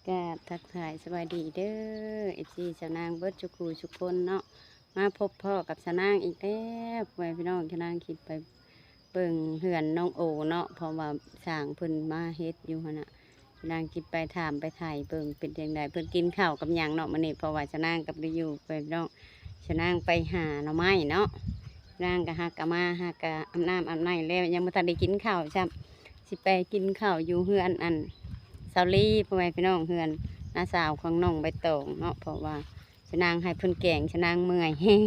ກາບທັກທາຍສະບາຍດີເດີ ເອັຟຊີ ຊາວນາງເບິດທຸກຜູ້ທຸກຄົນເນາະ ມາພົບພໍ້ກັບຊາວນາງອີກແລ້ວ ພໍ່ແມ່ພີ່ນ້ອງ. ຊາວນາງຊິໄປເບິ່ງເຮືອນນ້ອງໂອເນາະ ເພາະວ່າຊ່າງເພິ່ນມາເຮັດຢູ່ຫັ້ນນະ. ຊາວນາງຊິໄປຖາມໄປໄຖ່ເບິ່ງເປັນຈັ່ງໃດ ເພິ່ນກິນເຂົ້າກັບຫຍັງເນາະມື້ນີ້ ເພາະວ່າຊາວນາງກໍບໍ່ໄດ້ຢູ່ ພໍ່ແມ່ພີ່ນ້ອງ. ຊາວນາງໄປຫາໜໍ່ໄມ້ເນາະ ຊາວນາງກໍຫາກະມາ ຫາກະອາບນ້ຳອາບໃນແລ້ວ ຍັງບໍ່ທັນໄດ້ກິນເຂົ້າຊ້ຳ. ຊິໄປກິນເຂົ້າຢູ່ເຮືອນອັນສາວລີ ພໍ່ແມ່ພີ່ນ້ອງ ເຮືອນນ້າສາວຂອງນ້ອງໃບຕອງເນາະ ເພາະວ່າຊາວນາງໃຫ້ເພິ່ນແກງ ຊາວນາງເມື່ອຍແຮງ.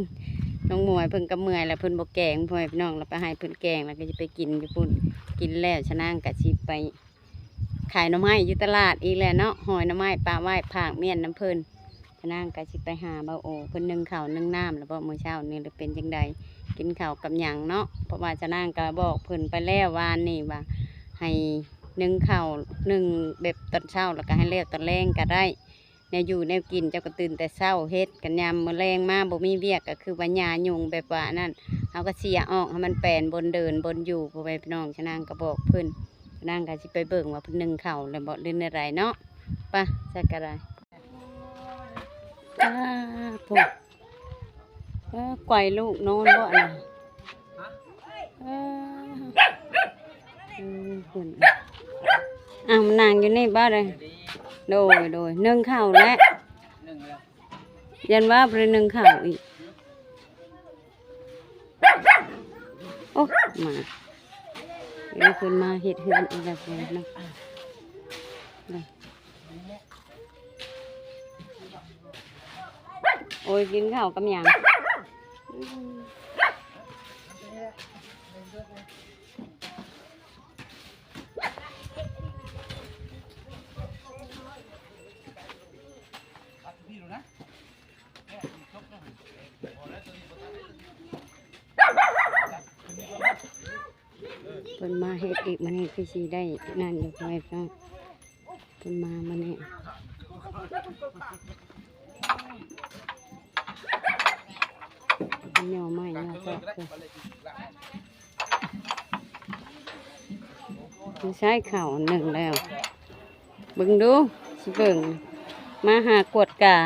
ນ້ອງໝວຍເພິ່ນກໍເມື່ອຍແລ້ວ ເພິ່ນບໍ່ແກງ ພໍ່ແມ່ພີ່ນ້ອງ ແລ້ວໄປໃຫ້ເພິ່ນແກງ ແລ້ວກໍຊິໄປກິນຢູ່ພຸ້ນ. ກິນແລ້ວຊາວນາງກໍຊິໄປຂາຍໜໍ່ໄມ້ຢູ່ຕະຫຼາດອີກແຫຼະເນາະ ຫອຍໜໍ່ໄມ້ປະໄວ້ ຝາກມ້ຽນນຳເພິ່ນ. ຊາວນາງກໍຊິໄປຫາບ່າວໂອເພິ່ນໜຶ້ງເຂົ້າໜຶ້ງນ້ຳແລ້ວບໍ ມື້ເຊົ້ານີ້ ຫຼືເປັນຈັ່ງໃດ ກິນເຂົ້າກັບຫຍັງເນາະ. ເພາະວ່າຊາວນາງກໍບອກເພິ່ນໄປແລ້ວວານນີ້ວ່າ ໃຫ້ໜຶ້ງເຂົ້າ ໜຶ້ງແບບຕອນເຊົ້າ ແລ້ວກໍໃຫ້ແລ້ວຕອນແລງກໍໄດ້. ແນວຢູ່ແນວກິນເຈົ້າກໍຕື່ນແຕ່ເຊົ້າເຮັດ ກັນຍາມມື້ແລງມາບໍ່ມີວຽກ ກໍຄືວ່າຫຍ້າຍຸງແບບວ່ານັ້ນ ເຮົາກໍເສຍອອກໃຫ້ມັນແປນບ່ອນເດີ່ນບ່ອນຢູ່ ພໍ່ແມ່ພີ່ນ້ອງ. ຊາວນາງກໍບອກເພິ່ນ ຊາວນາງກໍຊິໄປເບິ່ງວ່າເພິ່ນໜຶ້ງເຂົ້າແລ້ວບໍ ຫຼືແນວໃດເນາະ. ໄປ ໃສ່ກໍໄດ້. ອ້າ ໂທ້ ເອີ ກວາຍລູກນອນບໍ່ອັນນັ້ນ? ເອີ ເອີ ເພິ່ນ ອ້າວ ນັ່ງຢູ່ນີ້ບໍ່ເດ້? ໂດຍ ໂດຍ ໜຶ້ງເຂົ້າແລ້ວ ຍັນວ່າບໍ່ໄດ້ໜຶ້ງເຂົ້າອີກ. ໂອ້ ມາ ເອີ ເພິ່ນມາເຮັດເຮືອນອີກແລ້ວເນາະ. ໂອ້ຍ ກິນເຂົ້າກັບຫຍັງ? ເພິ່ນມາເຮັດອີກ ມື້ນີ້ຄືຊິໄດ້ນັ້ນຢູ່ ພໍ່ແມ່ພີ່ນ້ອງ. ເພິ່ນມາມື້ນີ້ ເພິ່ນຍໍໄມ້ຍໍຕອກເພິ່ນ ໃຊ້ເຂົ້າໜຶ້ງແລ້ວ ເບິ່ງດູ ຊິເບິ່ງ ມາຫາກວດກາ.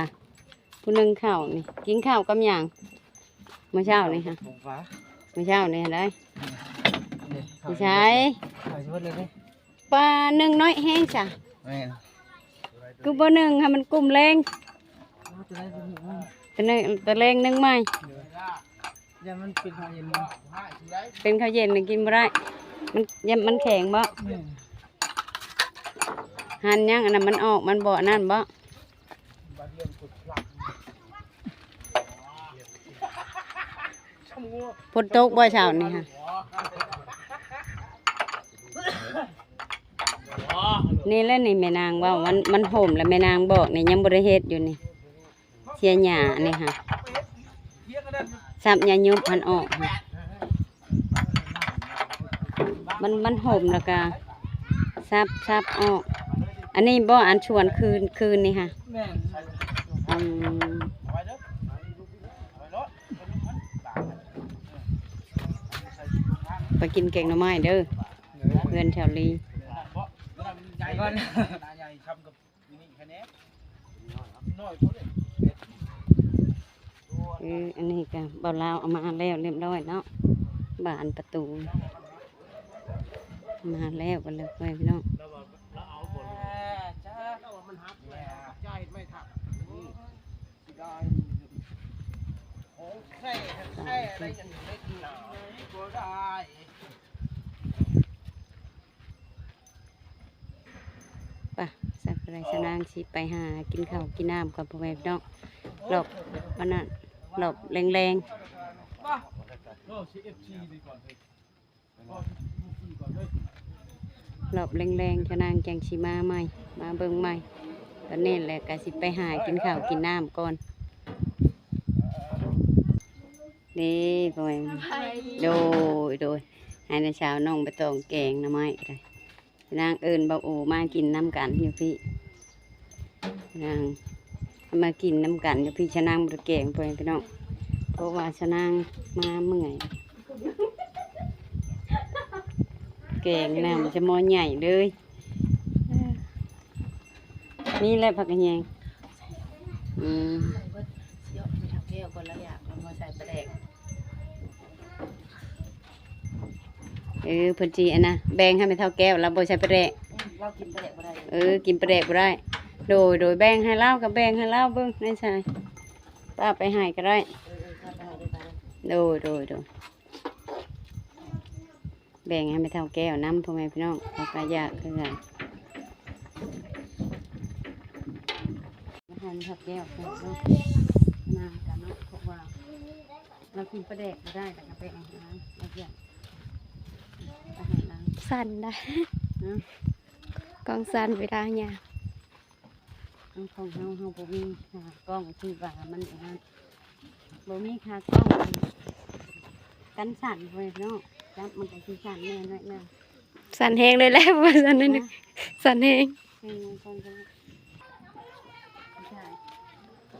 ຜູ້ໜຶ້ງເຂົ້ານີ້ ກິນເຂົ້າກັບຫຍັງ? ມື້ເຊົ້ານີ້ຫະ ມື້ເຊົ້ານີ້ຫັ້ນໃດ? ຜູ້ຊາຍ ປາໜຶ້ງນ້ອຍແຮງຊະ ແມ່ນ ຄືບໍ່ໜຶ້ງໃຫ້ມັນກຸ້ມແລງ? ຕອນແລງ ຕອນແລງໜຶ້ງໃໝ່ ຢ້ານມັນເປັນເຂົ້າເຢັນ ເປັນເຂົ້າເຢັນນີ້ກິນບໍ່ໄດ້ ມັນ ຢ້ານມັນແຂງບໍ? ແມ່ນ ຫັນຫຍັງອັນນັ້ນ ມັນອອກ ມັນບໍ່ອັນນັ້ນບໍ? ຝົນຕົກບໍ່ເຊົ້ານີ້ຫະ? ນີ້ແຫຼະນີ້ ແມ່ນາງເວົ້າ ມັນ ມັນຫົ່ມແລ້ວ ແມ່ນາງບອກນີ້ ຍັງບໍ່ໄດ້ເຮັດຢູ່ນີ້ ເສຍຫຍ້ານີ້ຫະ ສັບຫຍ້າຍຸບຫັ້ນອອກ ມັນ ມັນຫົ່ມແລ້ວກະສັບ ສັບອອກ. ອັນນີ້ບໍ່ ອັນຊວນຄືນ ຄືນນີ້ຫະ? ແມ່ນ ອືມ ໄປກິນແກງໜໍ່ໄມ້ເດີ ເຮືອນແຖວລີ. ເອີ ອັນນີ້ກະບ່າວລາວເອົາມາແລ້ວຮຽບຮ້ອຍເນາະ ບານປະຕູ ມາແລ້ວກັນເລີຍ ພໍ່ແມ່ພີ່ນ້ອງ. ໄປ ສັກກະໄລສະນາງຊິໄປຫາກິນເຂົ້າກິນນ້ຳກ່ອນ ພໍ່ແມ່ພີ່ນ້ອງ. ລອບອັນນັ້ນ ລອບແລງໆ ລອບແລງໆ ສະນາງຈັ່ງຊິມາໃໝ່ ມາເບິ່ງໃໝ່. ຕອນນີ້ແຫຼະກະຊິໄປຫາກິນເຂົ້າກິນນ້ຳກ່ອນ. ນີ້ ໂດຍ ໂດຍ ໃຫ້ນ້າສາວນ້ອງໃບຕອງແກງໜໍ່ໄມ້ກໍໄດ້. ຊະນາງເອີ້ນບ່າວໂອມາກິນນຳກັນຢູ່ພີ້ ນາງມາກິນນຳກັນຢູ່ພີ້. ຊະນາງບໍ່ໄດ້ແກງ ພໍ່ແມ່ພີ່ນ້ອງ ເພາະວ່າຊະນາງມາເມື່ອຍ ແກງນຳຈະໝໍ້ໃຫຍ່ເລີຍ. ນີ້ແຫຼະຜັກກະແຍງ. ອືມ ໃສ່ເບິດ ຊິເອົາໄປທຳແກ້ວກ່ອນ ລາວຢາກ ລາວມາໃສ່ປາແດກ. ເອີ ເພິ່ນຊິອັນນະ ແບ່ງໃຫ້ແມ່ເຖົ້າແກ້ວ ລາວບໍ່ໃສ່ປາແດກ. ອືມ ລາວກິນປາແດກບໍ່ໄດ້. ເອີ ກິນປາແດກບໍ່ໄດ້. ໂດຍ ໂດຍ ແບ່ງໃຫ້ລາວ ກໍແບ່ງໃຫ້ລາວເບິ່ງ ໃນຊາຍ ປ້າໄປໃຫ້ກໍໄດ້. ເອີ ເອີ ຂ້າໄປໃຫ້ໄດ້. ໂດຍ ໂດຍ ໂດຍ. ແບ່ງໃຫ້ແມ່ເຖົ້າແກ້ວນຳ ພໍ່ແມ່ພີ່ນ້ອງ ເຮົາກໍຢາກຄືກັນ. ໃຫ້ແມ່ເຖົ້າແກ້ວເພິ່ນເນາະ ນາງກັນເນາະ ເພາະວ່າລາວກິນປາແດກບໍ່ໄດ້ ແລ້ວກໍໄປເອົາໃຫ້ລາວ ລາວຢາກ ເອົາໃຫ້ລາວ. ສັ່ນໄດ໋ ຮະ? ກ້ອງສັ່ນເວລາຍ່າງ. ຂອງເຮົາ ເຮົາບໍ່ມີຂາກ້ອງທີ່ວ່າມັນອັນນັ້ນ ບໍ່ມີຂາກ້ອງກັນສັ່ນເວີຍເນາະ ຈັບມັນກໍຊິສັ່ນແດ່ໜ້ອຍໜຶ່ງ. ສັ່ນແຮງເລີຍແຫຼະ ບໍ່ສັ່ນໜ້ອຍໜຶ່ງ ສັ່ນແຮງ. ເອີ ສັ່ນແຮງ.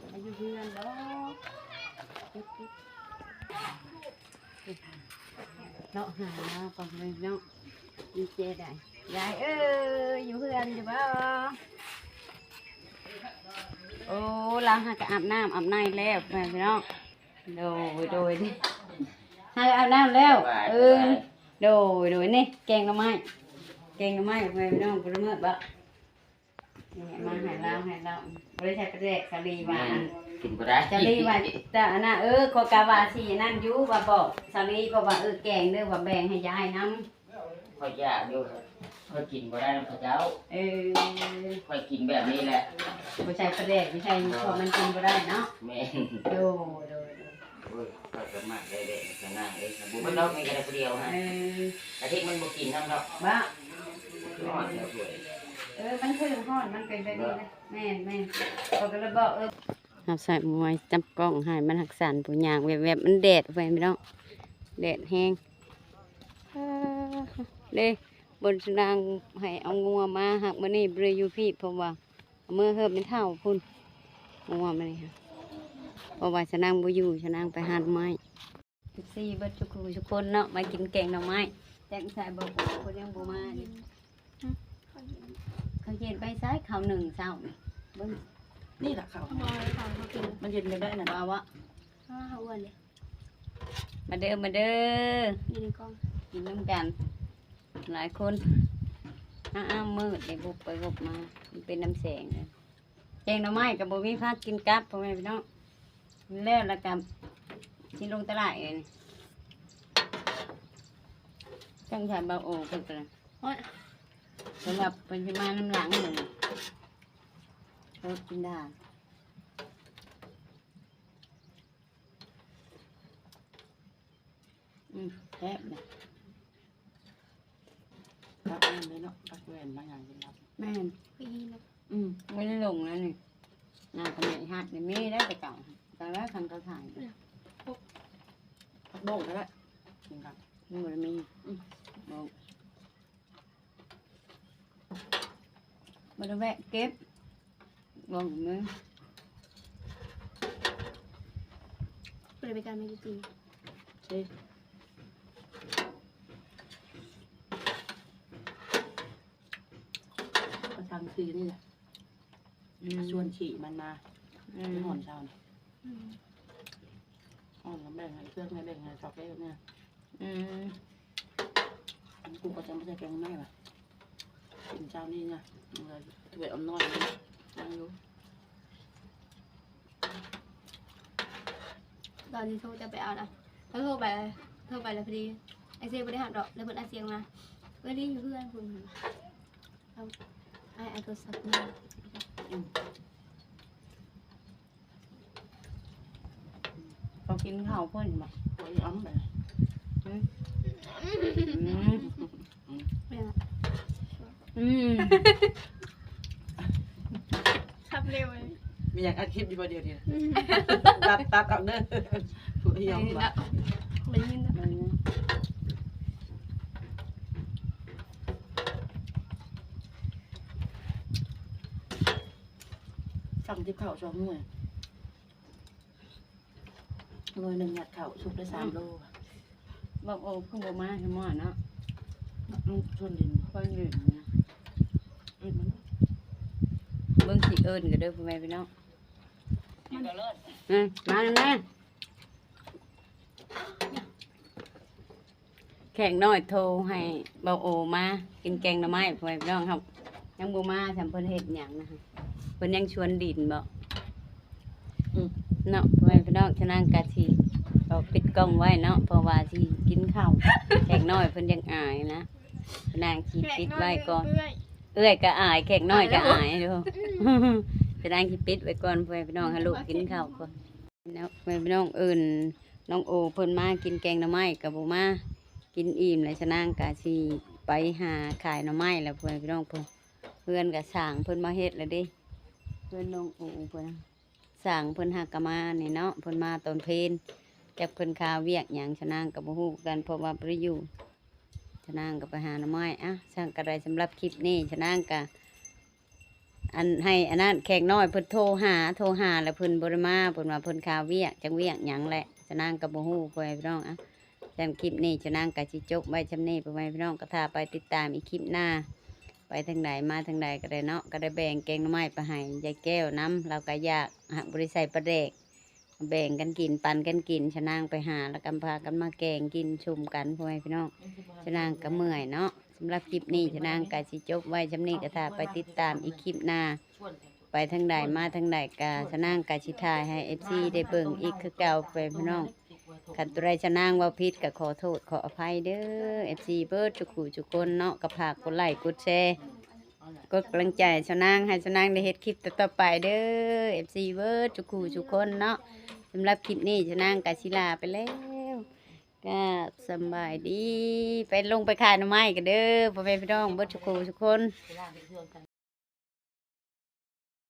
ໃຊ່ ຢູ່ເຮືອນບໍ່? ເນາະ ຫາເຮົາກ່ອນເລີຍເນາະ. ດີເຈໄດ໋ ຍາຍເອີຍ ຢູ່ເຮືອນຢູ່ບໍ່? ໂອ້ ລາວຫາກະອາບນ້ຳອາບໃນແລ້ວ ພີ່ນ້ອງ. ໂດຍ ໂດຍ ຫາກະອາບນ້ຳແລ້ວ. ເອີ ໂດຍ ໂດຍ. ນີ້ແກງໜໍ່ໄມ້ ແກງໜໍ່ໄມ້ ພີ່ນ້ອງ ບໍ່ໄດ້ເໝິດບໍ່? ນີ້ມາໃຫ້ລາວ ໃຫ້ລາວ ບໍ່ໄດ້ໃສ່ປາແດກ. ສາລີວ່າ ແມ່ນ ອັນ ກິນບໍ່ໄດ້ ສາລີວ່າ ແຕ່ອັນນັ້ນ ເອີ ຂ້ອຍກະວ່າຊິອັນນັ້ນຢູ່ ວ່າບອກສາລີ ເພາະວ່າ ເອີ ແກງເດີ ວ່າແບ່ງໃຫ້ຍາຍນຳ. ຂ້ອຍຢາກຢູ່ ຂ້ອຍກິນບໍ່ໄດ້ນຳເຂົາເຈົ້າ. ເອີ ຂ້ອຍກິນແບບນີ້ແຫຼະ ບໍ່ໃສ່ປາແດກ ບໍ່ໃສ່ ເພາະມັນກິນບໍ່ໄດ້ເນາະ. ແມ່ນ ໂດຍ ໂດຍ ໂດຍ. ໂອ້ຍ ຂ້ອຍກໍມັກໄດ້ແບບນີ້ນາງເອີຍ ບໍ່ເບິດດອກ ມີແຕ່ຜູ້ດຽວຫັ້ນ. ເອີ ອາທິດມັນບໍ່ກິນນຳດອກ. ບໍ່ ຮ້ອນແລ້ວ ເອີ ມັນຄືຮ້ອນ ມັນເປັນແບບນີ້ນະ. ແມ່ນ ແມ່ນ ຂ້ອຍກໍເລີຍບອກ ເອີ ເຮົາໃສ່ມວຍຈັບກ້ອງໃຫ້ມັນຮັກສັນ ຜູ້ຍ່າງແວບໆ ມັນແດດ ພໍ່ແມ່ພີ່ນ້ອງ ແດດແຮງ. ເອີ ເດ້ ບ່ອນສະນາງໃຫ້ເອົາງົວມາ ຫາກມື້ນີ້ບໍ່ໄດ້ຢູ່ພີ້ ເພາະວ່າ ເມືອເຮືອນແມ່ເຖົ້າພຸ້ນ ເມື່ອວານນີ້ ເພາະວ່າສະນາງບໍ່ຢູ່ ສະນາງໄປຫາໜໍ່ໄມ້. ເອັຟຊີ ເບິດທຸກຜູ້ທຸກຄົນເນາະ ມາກິນແກງໜໍ່ໄມ້. ແຈກໃສ່ບໍ່? ຄົນຍັງບໍ່ມານີ້. ເຂົາເຮັດໄປໃສ? ເຂົ້າໜຶ້ງເຊົ້ານີ້ ເບິ່ງ ນີ້ລະເຂົ້າ ບໍ່ໄດ້ເຂົ້າ ເຂົາກິນ ມັນເຮັດແບບໃດນັ້ນ ວ່າວະ ເຮົາອ້ວນເດ້. ມາເດີ ມາເດີ ຢູ່ໃນກ້ອງ ກິນນຳກັນຫຼາຍຄົນ. ອ້າວ ມືດໄດ້ວຸບໄປວຸບມາ ມັນເປັນນຳແສງເລີຍ. ແກງໜໍ່ໄມ້ກໍບໍ່ມີຜັກກິນກັບ ພໍ່ແມ່ພີ່ນ້ອງ. ແລ້ວລະກໍຊິລົງຕະຫຼາດເອງ. ຈັ່ງໃສ່ເບົາໂອເພິ່ນກໍ ໂອ້ຍ ສຳລັບເພິ່ນຊິມານຳຫຼັງເລີຍ ໂອດກິນດາ. ອືມ ແຊບນະ. ປັກແມ່ນເດ້ເນາະ ປັກແວ່ນມາຫຍັງກິນເນາະ. ແມ່ນ ໄປອີ່ເນາະ. ອືມ ບໍ່ໄດ້ລົງແລ້ວນີ້ ນາກໍແມ່ນຮັກນີ້ມີໄດ້ແຕ່ເກົ່າ ແຕ່ວ່າຄັນເຂົາຖ່າຍ ອືມ ຜັກບົ້ງກໍໄດ້ ກິນກັບ ມັນບໍ່ໄດ້ມີ. ອືມ ບົ້ງ ບໍ່ໄດ້ແວະເກັບ ບໍ່ມີ. ບໍ່ໄດ້ໄປການມາຢູ່ຈີນ ເຊ ປະຈຳປີນີ້ແຫຼະ. ອືມ ຊວນຂີ່ມັນມາ ອືມ ໄປຫອນເຊົ້ານະ. ອືມ ອ່ອນກໍແບ່ງໃຫ້ເພື່ອນ ແບ່ງໃຫ້ເຖົ້າແກ່ເນາະ. ອືມ ກູກໍຈະມາໃສ່ແກງໜໍ່ໄມ້ວ່າ ກິນເຊົ້ານີ້ນະ ຖ້ວຍອຳນ້ອຍຍັງຢູ່. ຕອນທີ່ໂທຈະໄປເອົານະ ເຮົາໂທໄປ ໂທໄປແລ້ວພໍດີ ອ້າຍເຊບໍ່ໄດ້ຮັບດອກ ແລ້ວເພິ່ນອັດສຽງມາ ເອີ ລີຢູ່ເຮືອນພຸ້ນ ເອົາ ອ້າຍເອົາໂທລະສັບມາ. ອືມ ເຂົາກິນເຂົ້າເພິ່ນບໍ່? ບໍ່ຍອມບັດນີ້. ອືມ ອືມ ແມ່ນລະ. ອືມ ຂັບເລັວເລີຍ. ມີຫຍັງອັດຄລິບຢູ່ບໍ່ດຽວນີ້? ອືມ ຕັດ ຕັດອອກເດີ. ບໍ່ຍອມບໍ່? ໄດ້ຍິນແລ້ວ ໄດ້ຍິນແລ້ວ. ອືມ ສັ່ງຕິບເຂົ້າສອງໜ່ວຍ. ໜ່ວຍໜຶ່ງຍັດເຂົ້າສຸກໄດ້ສາມໂລ. ອືມ ບັກໂອຄືບໍ່ມາໃຫ້ໝໍ້ເນາະ. ອືມ ຊວນຫຼິ້ນ ຊວນຫຼິ້ນນະ. ອືມ ມັນ ບິ່ງຊິເອີ້ນກັນເດີພໍ່ແມ່ພີ່ນ້ອງ. ອືມ ມາແມ່. ແຂກນ້ອຍໂທໃຫ້ເບົາໂອມາກິນແກງໜໍ່ໄມ້ ພໍ່ແມ່ພີ່ນ້ອງ. ເຮົາຍັງບໍ່ມາຊ້ຳ ເພິ່ນເຮັດຫຍັງນະ ເພິ່ນຍັງຊວນດິນບໍ? ອືມ ເນາະ ພໍ່ແມ່ພີ່ນ້ອງ. ຊະນາງກະຊິຂໍປິດກ້ອງໄວ້ເນາະ ເພາະວ່າຊິກິນເຂົ້າ ແຂກນ້ອຍເພິ່ນຍັງອາຍນະ. ຊະນາງຊິປິດໄວ້ກ່ອນ ເອື້ອຍກໍອາຍ ແຂກນ້ອຍກໍອາຍເດ້. ຊະນາງຊິປິດໄວ້ກ່ອນ ພໍ່ແມ່ພີ່ນ້ອງ ໃຫ້ລູກກິນເຂົ້າກ່ອນ. ແລ້ວແມ່ພີ່ນ້ອງເອີ້ນນ້ອງໂອເພິ່ນມາກິນແກງໜໍ່ໄມ້ກໍບໍ່ມາ ກິນອີ່ມແລ້ວ ຊະນາງກະຊິໄປຫາຂາຍໜໍ່ໄມ້ແລ້ວ ພໍ່ແມ່ພີ່ນ້ອງ. ເພິ່ນ ເຮືອນກະສ້າງເພິ່ນມາເຮັດແລ້ວເດ້ ເຮືອນນ້ອງໂອເພິ່ນ ສ້າງເພິ່ນຫາກະມານີ້ເນາະ ເພິ່ນມາຕອນເພນ ຈັກເພິ່ນຄາວຽກຫຍັງ ຊະນາງກໍບໍ່ຮູ້ຄືກັນ ເພາະວ່າບໍ່ໄດ້ຢູ່. ຊະນາງກໍໄປຫາໜໍ່ໄມ້. ອ່ະ ຊັ້ນກໍໄດ້ ສຳລັບຄລິບນີ້ ຊະນາງກໍ ອັນ ໃຫ້ອັນນັ້ນ ແຂກນ້ອຍເພິ່ນໂທຫາ ໂທຫາແລ້ວເພິ່ນບໍ່ໄດ້ມາ ເພິ່ນວ່າເພິ່ນຄາວຽກ ຈັກວຽກຫຍັງແຫຼະ ຊະນາງກໍບໍ່ຮູ້ ພໍ່ແມ່ພີ່ນ້ອງ. ອ່ະ ຊັ້ນຄລິບນີ້ ຊະນາງກໍຊິຈົບໄວ້ຊ່ຳນີ້ ພໍ່ແມ່ພີ່ນ້ອງ. ກໍຖ້າໄປຕິດຕາມອີກຄລິບໜ້າ ໄປທາງໃດມາທາງໃດກໍໄດ້ເນາະ ກໍໄດ້ແບ່ງແກງໜໍ່ໄມ້ໄປໃຫ້ຍາຍແກ້ວນຳ ລາວກໍຢາກ ຫາກບໍ່ໄດ້ໃສ່ປາແດກ ແບ່ງກັນກິນ ປັນກັນກິນ ຊະນາງໄປຫາ ແລ້ວກໍພາກັນມາແກງກິນຊຸມກັນ ພໍ່ແມ່ພີ່ນ້ອງ. ຊະນາງກໍເມື່ອຍເນາະ. ສຳລັບຄລິບນີ້ ຊະນາງກໍຊິຈົບໄວ້ຊ່ຳນີ້ ກໍຖ້າໄປຕິດຕາມອີກຄລິບໜ້າ ໄປທາງໃດມາທາງໃດ ກໍຊະນາງກໍຊິຖ່າຍໃຫ້ເອັຟຊີໄດ້ເບິ່ງອີກຄືເກົ່າ ພໍ່ແມ່ພີ່ນ້ອງ. ຄັນຕົວໃດຊະນາງເວົ້າຜິດກໍຂໍໂທດຂໍອະໄພເດີ ເອັຟຊີເບິດທຸກຜູ້ທຸກຄົນເນາະ. ກໍຝາກກົດໄລ້ກົດແຊ ກົດກຳລັງໃຈຊະນາງ ໃຫ້ຊະນາງໄດ້ເຮັດຄລິບຕໍ່ໆໄປເດີ ເອັຟຊີເບິດທຸກຜູ້ທຸກຄົນເນາະ. ສຳລັບຄລິບນີ້ຊະນາງກໍຊິລາໄປແລ້ວ ກໍສຳບາຍດີ ໄປລົງໄປຂາຍໜໍ່ໄມ້ກັນເດີ ພໍ່ແມ່ພີ່ນ້ອງເບິດທຸກຜູ້ທຸກຄົນ.